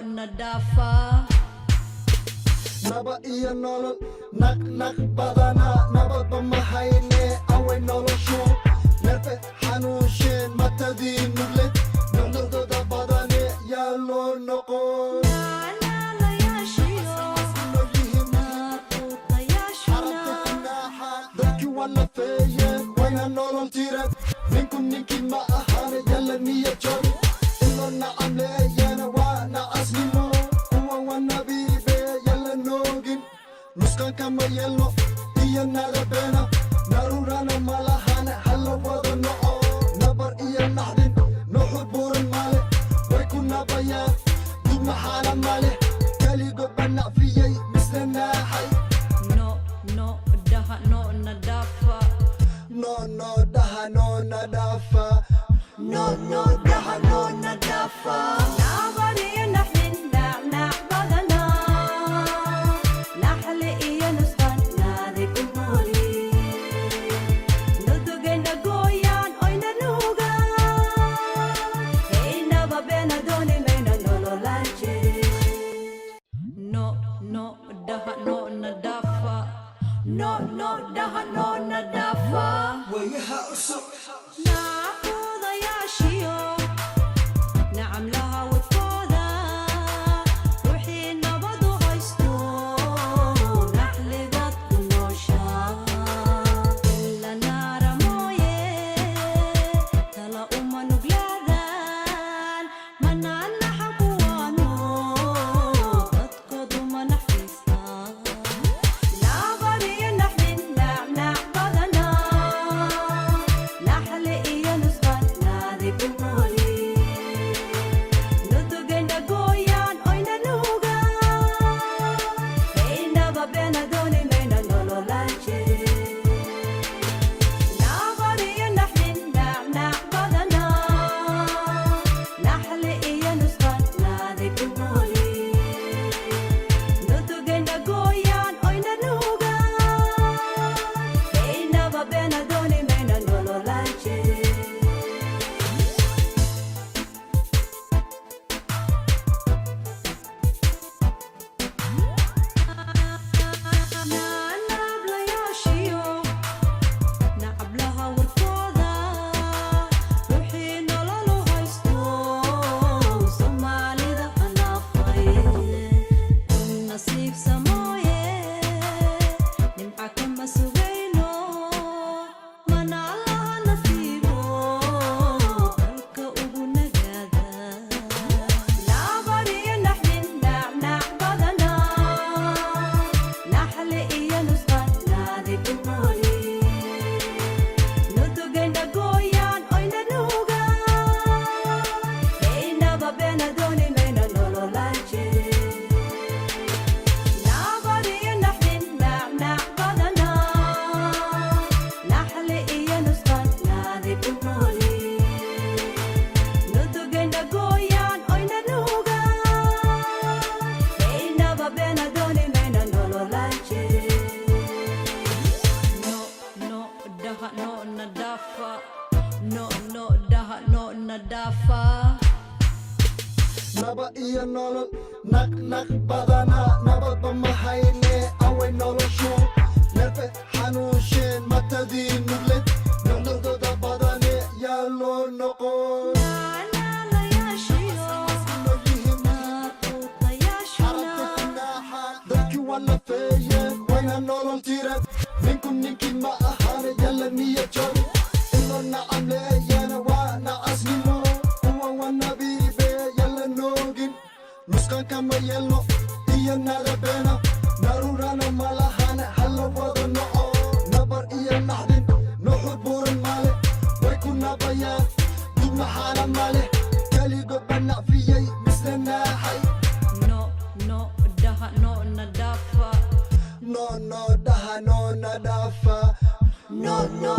na dhaafa. Naba iyo nolol, naq naq badana, nabadba ma hayne, away noloshu? Nerfe xanuunsheen, matadii nugled, nuxnuxdooda badane, yaa loo noqon? Dadkii waa nafeeyeen, wayna nolol tiran. Ninku ninkii ma ahane, yalla niya jabi ilo nacamleeyana, waa nacasnimo. Kuwan waa nabiibe, yalla noogin, nusqanka ma yeelno iyo narabeena, narurana malahane, hala wada noco. Nabar iyo naxdin, nuxur buuran male, way ku nabayaan, dug maxaana male, keligood ba nacfiyey misna naaxay. No no dhaha, no na dhaafa. No no dhaha, no na dhaafa. No no dhaha, no na dhaafa. Nabar iyo naxdin, nacnac badana, naxli iyo nusqan, naadi ku nooli, nudugayna gooyaan oyna nuugaan, haynaba beena dooni mayno, nololaan jirin. No no dhaha, no na dhaafa. No no dhaha, no na dhaafa. Wayaha cusub. Naaquudayaashiyo nacamlaha wadkooda, ruuxii nabadu haysto, naxligaad ku nooshaa ila naara mooye, tala uma nuglaadaan, manaanaxa kuwaano, dadkoodu ma naxariistaan. Nabar iyo naxdin, nacnac badana, naxli iyo nusqan, naadi ku nooli, nudugayna gooyaan oyna nuugaan, haynaba beena dooni mayno, nololaan jirin. Nabar iyo naxdin, nacnac badana, naxli iyo nusqan, naadi ku nooli, nudugayna gooyaan oyna nuugaan, haynaba beena dooni mayno, nololaan jirin. Naanablayaashiyo nacablaha warkooda, ruuxii nololu haysto, Soomaalida hanaafay, nasiib samooye, nimca kama sugayno, mana Allaha nasiibo, dalka ugu nagaada. Nabar iyo naxdin, nacnac badana, naxli iyo nusqan, naadi ku nooli, nudugayna gooyaan oyna nuugaan, haynaba beena dooni mayno, nololaan jirin. Nabar iyo naxdin, nacnac badana, naxli iyo nusqan, naadi ku nooli, nudugayna gooyaan oyna nuugaan, haynaba beena dooni mayno, nololaan jirin. No no dhaha, no na dhaafa. No no dhaha, no na dhaafa. Naba iyo nolol, naq naq badana, nabadba ma hayne, away noloshu? Nerfe xanuunsheen, matadii nugled, nuxnuxdooda badane, yaa loo noqon? Dadkii waa nafeeyeen, wayna nolol tiran. Ninku ninkii ma ahane, yalla niya jabi ilo nacamleeyana, waa nacasnimo. Kuwan waa nabiibe, yalla noogin, nusqanka ma yeelno iyo narabeena, narurana malahane, hala wada noco. Nabar iyo naxdin, nuxur buuran male, way ku nabayaan, dug maxaana male, keligood ba nacfiyey misna naaxay. No no dhaha, no na dhaafa. No no dhaha, no na dhaafa. No no.